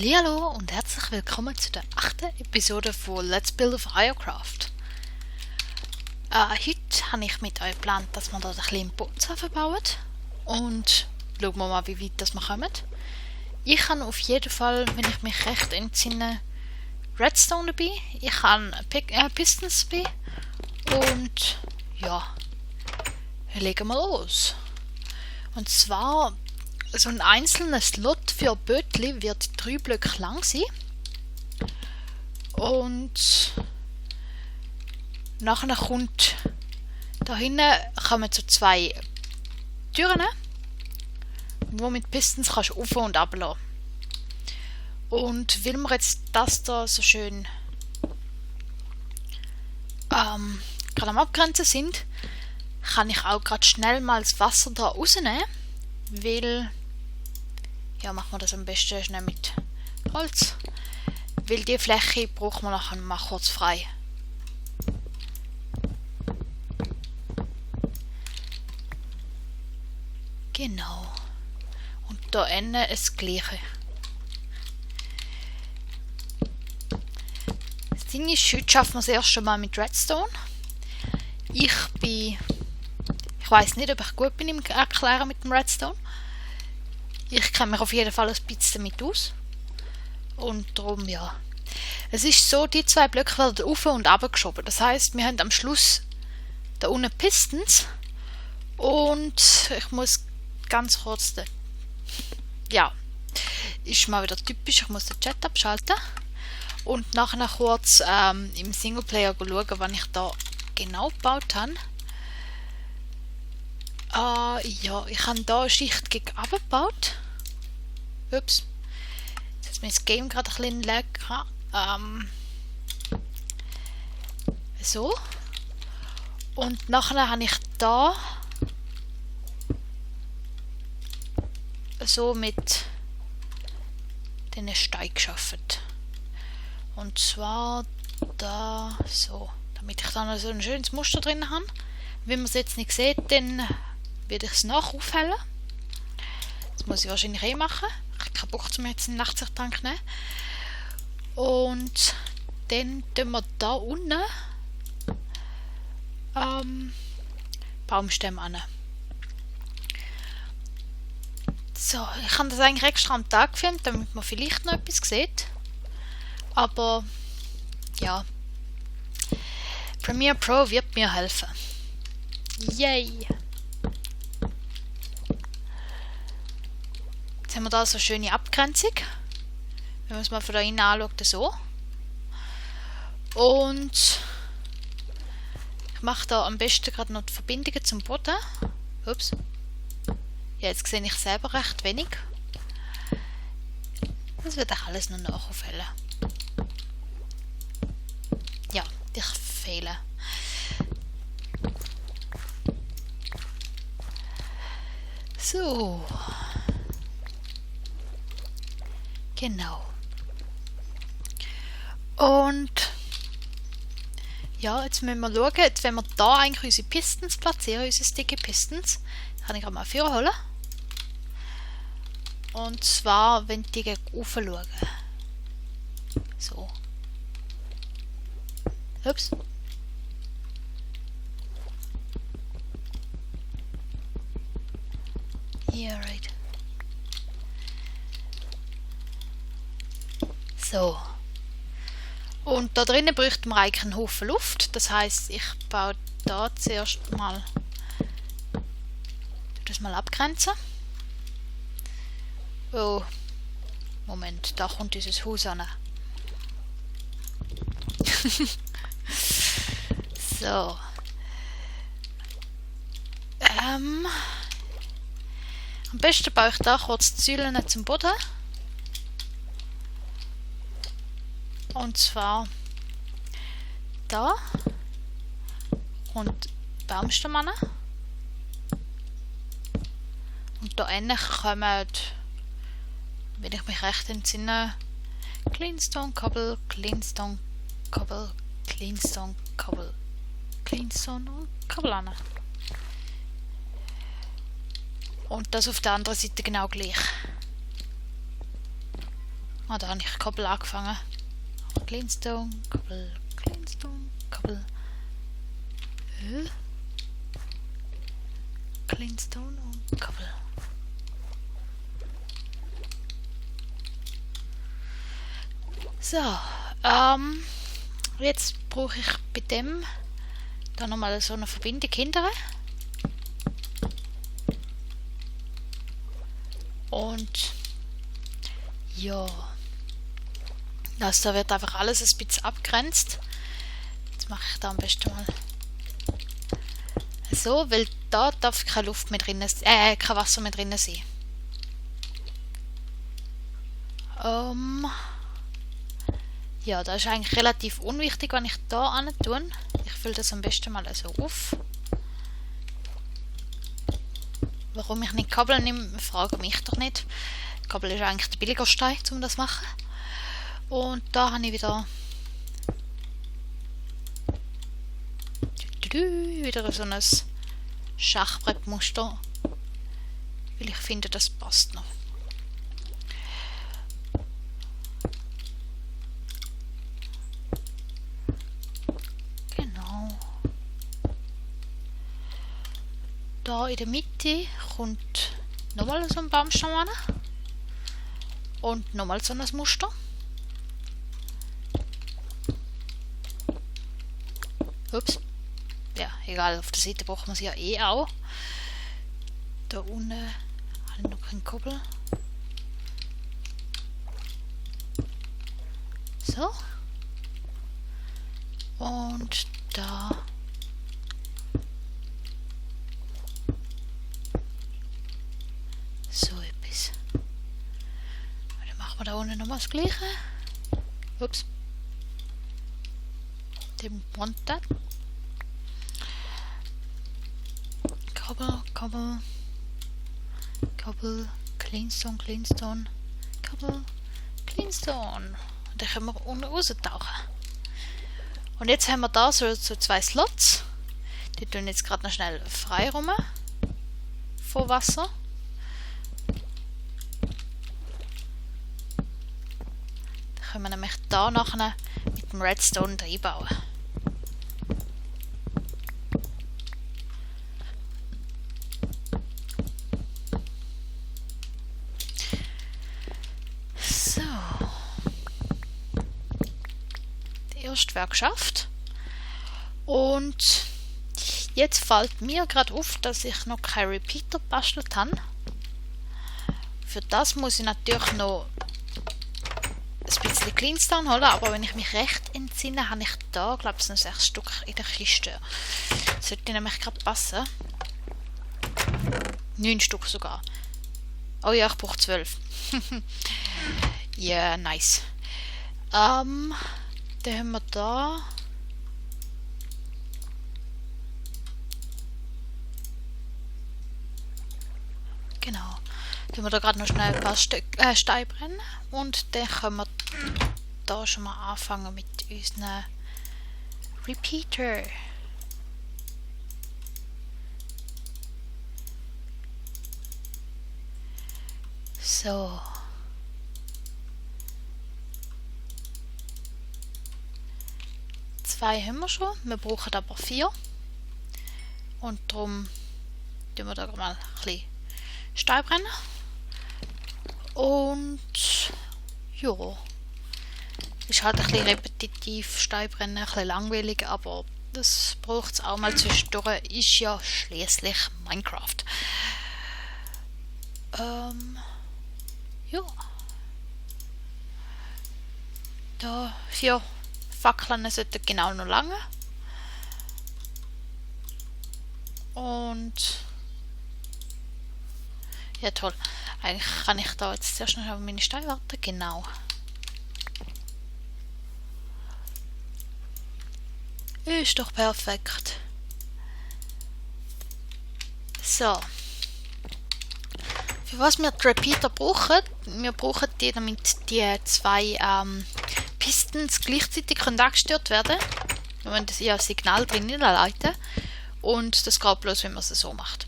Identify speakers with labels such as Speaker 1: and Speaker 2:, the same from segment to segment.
Speaker 1: Hallihallo und herzlich willkommen zu der 8. Episode von Let's Build of Firecraft. Heute habe ich mit euch geplant, dass wir da ein bisschen Bootshafen bauen und schauen wir mal, wie weit das wir kommen. Ich habe auf jeden Fall, wenn ich mich recht entsinne, Redstone dabei, ich habe Pistons dabei und ja, legen wir los. Und zwar, so ein einzelner Slot für Bötli wird 3 Blöcke lang sein. Und nachher kommt da hinten kommen so 2 Türen, wo mit Pistons kannst du auf und ab lassen. Und weil wir jetzt das da so schön gerade am Abgrenzen sind, kann ich auch gerade schnell mal das Wasser da rausnehmen, weil ja, machen wir das am besten schnell mit Holz, weil die Fläche brauchen wir nachher mal kurz frei. Genau. Und da Ende das Gleiche. Das Ding ist, heute schaffen wir das erste Mal mit Redstone. Ich weiß nicht, ob ich gut bin im Erklären mit dem Redstone. Ich kenne mich auf jeden Fall ein bisschen damit aus. Und darum, ja. Es ist so, die 2 Blöcke werden auf und runter geschoben. Das heisst, wir haben am Schluss da unten Pistons. Und ich muss ganz kurz ja, ist mal wieder typisch, ich muss den Chat abschalten. Und nachher kurz im Singleplayer schauen, wann ich da genau gebaut habe. Ja, ich habe da eine Schicht gegen runter gebaut. Ups. Jetzt hat mir das Game gerade ein bisschen lag. So. Und nachher habe ich da so mit den Steinen geschafft. Und zwar da so. Damit ich dann so ein schönes Muster drin habe. Wenn man es jetzt nicht sieht, dann werde ich es nachaufhellen. Das muss ich wahrscheinlich machen. Ich habe keinen Bock, mir jetzt einen Nachtsichttank nehmen. Und dann tun wir da unten Baumstämme an. So, ich habe das eigentlich extra am Tag gefilmt, damit man vielleicht noch etwas sieht. Aber ja, Premiere Pro wird mir helfen. Yay! Jetzt haben wir da so eine schöne Abgrenzung. Wenn man es mal von da innen anschaut, so. Und ich mache da am besten gerade noch die Verbindungen zum Boden. Ups. Ja, jetzt sehe ich selber recht wenig. Das wird auch alles noch nachaufhellen. Ja, ich fehle. So. Genau. Und ja, jetzt müssen wir schauen, jetzt wenn wir da eigentlich unsere Pistons platzieren, unsere sticky Pistons, kann ich auch mal holen. Und zwar, wenn die gegen oben schauen. So. Ups. Yeah, right. So. Und da drinnen bräuchten wir eigentlich einen Haufen Luft. Das heisst, ich baue da zuerst mal das mal abgrenzen. Oh. Moment, da kommt dieses Haus an. So. Am besten baue ich da kurz die Säulen zum Boden. Und zwar da und Baumstämme an. Und da innen kommen, wenn ich mich recht entsinne, Cleanstone, Cobble, Cleanstone, Cobble, Cleanstone, Cobble, Cleanstone und Cobble an. Und das auf der anderen Seite genau gleich. Ah, da habe ich Kabel angefangen. Cleanstone, Kabel, Cleanstone, Kabel. Cleanstone und Kabel. So, jetzt brauche ich bei dem da nochmal so eine Verbindung hinterher. Und ja, also da wird einfach alles ein bisschen abgrenzt. Jetzt mache ich da am besten mal so, weil da darf keine Luft mehr drin, kein Wasser mehr drin sein. Ja, das ist eigentlich relativ unwichtig, wenn ich da an tue. Ich fülle das am besten mal so auf. Warum ich nicht Kabel nehme, frage mich doch nicht. Kabel ist eigentlich der billigere Stein, um das zu machen. Und da habe ich wieder so ein Schachbrettmuster, weil ich finde, das passt noch. Genau. Da in der Mitte kommt nochmal so ein Baumstamm an und nochmal so ein Muster. Ups. Ja, egal, auf der Seite braucht man sie ja eh auch. Da unten habe ich noch keinen Kabel. So. Und da. So etwas. Dann machen wir da unten nochmal das Gleiche. Ups. Den Montat. Kabel, Cleanstone, Cleanstone, Kabel, Cleanstone. Und dann können wir unten raustauchen. Und jetzt haben wir da so zwei Slots. Die tun jetzt gerade noch schnell frei rum vor Wasser. Dann können wir nämlich da nachher mit dem Redstone reinbauen. Wäre geschafft. Und jetzt fällt mir gerade auf, dass ich noch keinen Repeater gebastelt habe. Für das muss ich natürlich noch ein bisschen Cleanstone holen, aber wenn ich mich recht entsinne, habe ich da, glaube ich, noch 6 Stück in der Kiste. Das sollte nämlich gerade passen. 9 Stück sogar. Oh ja, ich brauche 12. Ja, yeah, nice. Dann haben wir da genau. Dann haben wir da gerade noch schnell ein paar Steine brennen und dann können wir da schon mal anfangen mit unseren Repeater. So. Zwei haben wir schon, wir brauchen aber 4 und darum tun wir da mal ein bisschen Stein brennen und ja, ist halt ein bisschen repetitiv, Stein brennen, ein bisschen langweilig, aber das braucht es auch mal zwischendurch, ist ja schließlich Minecraft. Ja, da 4 Fackeln sollten genau noch lange. Und ja, toll. Eigentlich kann ich da jetzt zuerst noch auf meine Steine warten. Genau. Ist doch perfekt. So. Für was wir die Repeater brauchen? Wir brauchen die, damit die 2 Pistons gleichzeitig angesteuert werden. Wir müssen ja ein Signal drin leiten. Und das geht bloß, wenn man es so macht.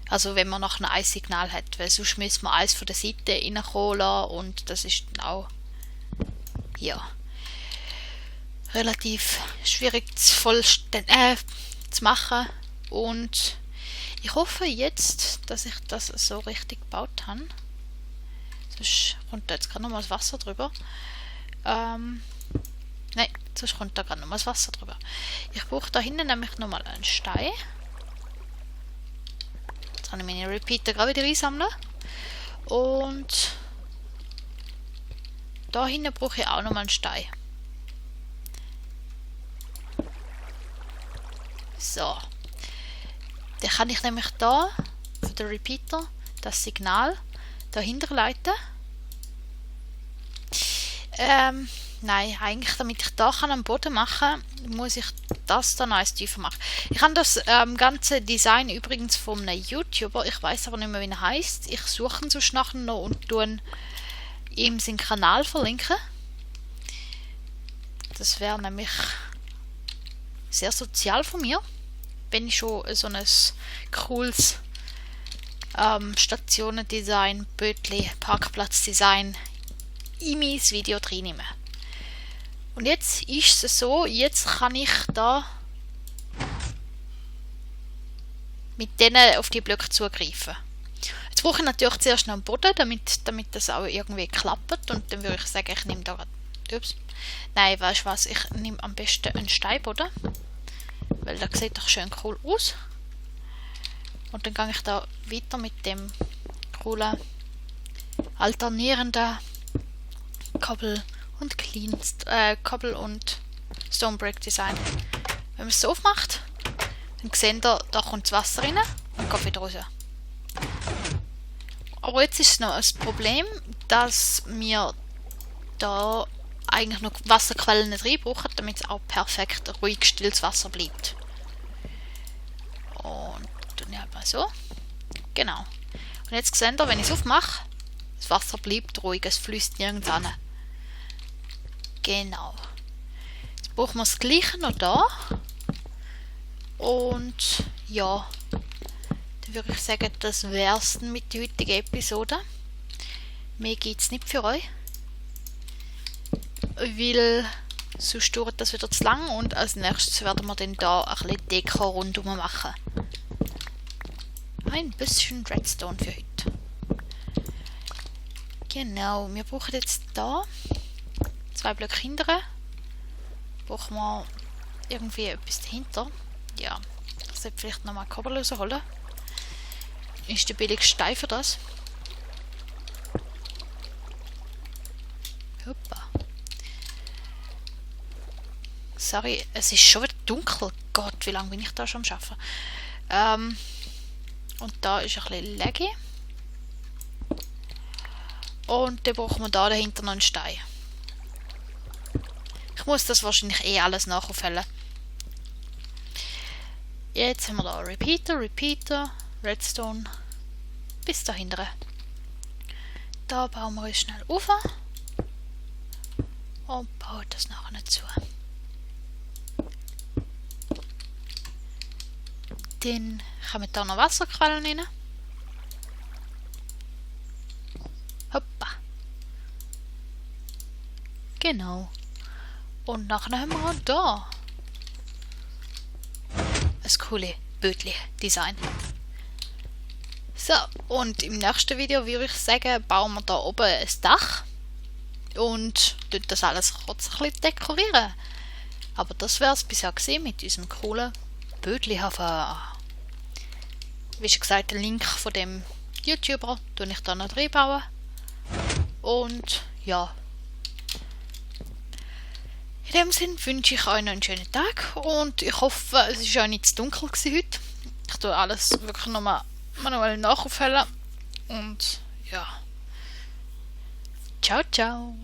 Speaker 1: Also wenn man noch ein Signal hat, weil sonst müssen wir eins von der Seite reinkommen und das ist dann auch ja, relativ schwierig zu machen. Und ich hoffe jetzt, dass ich das so richtig gebaut habe. Sonst kommt da jetzt gerade nochmal das Wasser drüber. Nein, sonst kommt da gerade nochmal das Wasser drüber. Ich brauche da hinten nämlich nochmal einen Stein. Jetzt kann ich meine Repeater gerade wieder einsammeln. Und da hinten brauche ich auch nochmal einen Stein. So. Dann kann ich nämlich da für den Repeater das Signal dahinter leiten. Nein, eigentlich damit ich da am Boden machen kann, muss ich das dann eins tiefer machen. Ich habe das ganze Design übrigens von einem YouTuber, ich weiß aber nicht mehr, wie er heißt. Ich suche ihn sonst nachher noch und tue ihm seinen Kanal verlinken. Das wäre nämlich sehr sozial von mir, wenn ich schon so ein cooles Stationendesign, Bötli, Parkplatzdesign in mein Video reinnehme. Und jetzt ist es so, jetzt kann ich da mit denen auf die Blöcke zugreifen. Jetzt brauche ich natürlich zuerst noch einen Boden, damit das auch irgendwie klappt. Und dann würde ich sagen, ich nehme da gerade... Ups. Nein, weißt du was? Ich nehme am besten einen Steinboden. Weil der sieht doch schön cool aus. Und dann gehe ich da weiter mit dem coolen alternierenden Kabel und Kabel und Stonebrick Design. Wenn man es so aufmacht, dann seht ihr, da kommt das Wasser rein und geht wieder raus. Aber jetzt ist noch ein Problem, dass wir da eigentlich noch Wasserquellen nicht rein brauchen, damit es auch perfekt ruhig stilles Wasser bleibt. Und dann halt mal so. Genau. Und jetzt seht ihr, wenn ich es aufmache, das Wasser bleibt ruhig, es fließt nirgends an. Genau. Jetzt brauchen wir das gleiche noch da. Und ja, dann würde ich sagen, das wäre es mit der heutigen Episode. Mehr gibt es nicht für euch. Weil sonst dauert das wieder zu lang und als nächstes werden wir dann da ein bisschen Deko rundum machen. Ein bisschen Redstone für heute. Genau, wir brauchen jetzt da 2 Blöcke hinterher. Brauchen wir irgendwie etwas dahinter. Ja, ich sollte vielleicht nochmal Kabel rausholen. Ist der billigste Stein für das. Hoppa. Sorry, es ist schon wieder dunkel. Gott, wie lange bin ich da schon am Arbeiten? Und da ist ein bisschen laggy. Und dann brauchen wir da dahinter noch einen Stein. Ich muss das wahrscheinlich alles nachaufhellen. Jetzt haben wir da Repeater, Redstone. Bis dahinter. Da bauen wir uns schnell auf. Und bauen das nachher nicht zu. Dann kommen da noch Wasserquellen rein. Hoppa. Genau. Und nachher haben wir auch da ein cooles Bötli-Design. So, und im nächsten Video würde ich sagen, bauen wir da oben ein Dach und das alles kurz ein bisschen dekorieren. Aber das wäre es bisher gesehen mit unserem coolen Bötli-Hafen. Wie schon gesagt, den Link von dem YouTuber tue ich da noch reinbauen. Und ja. In dem Sinne wünsche ich euch noch einen schönen Tag und ich hoffe, es war auch nicht zu dunkel heute. Ich tue alles wirklich nochmal manuell nachaufhellen und ja. Ciao, ciao.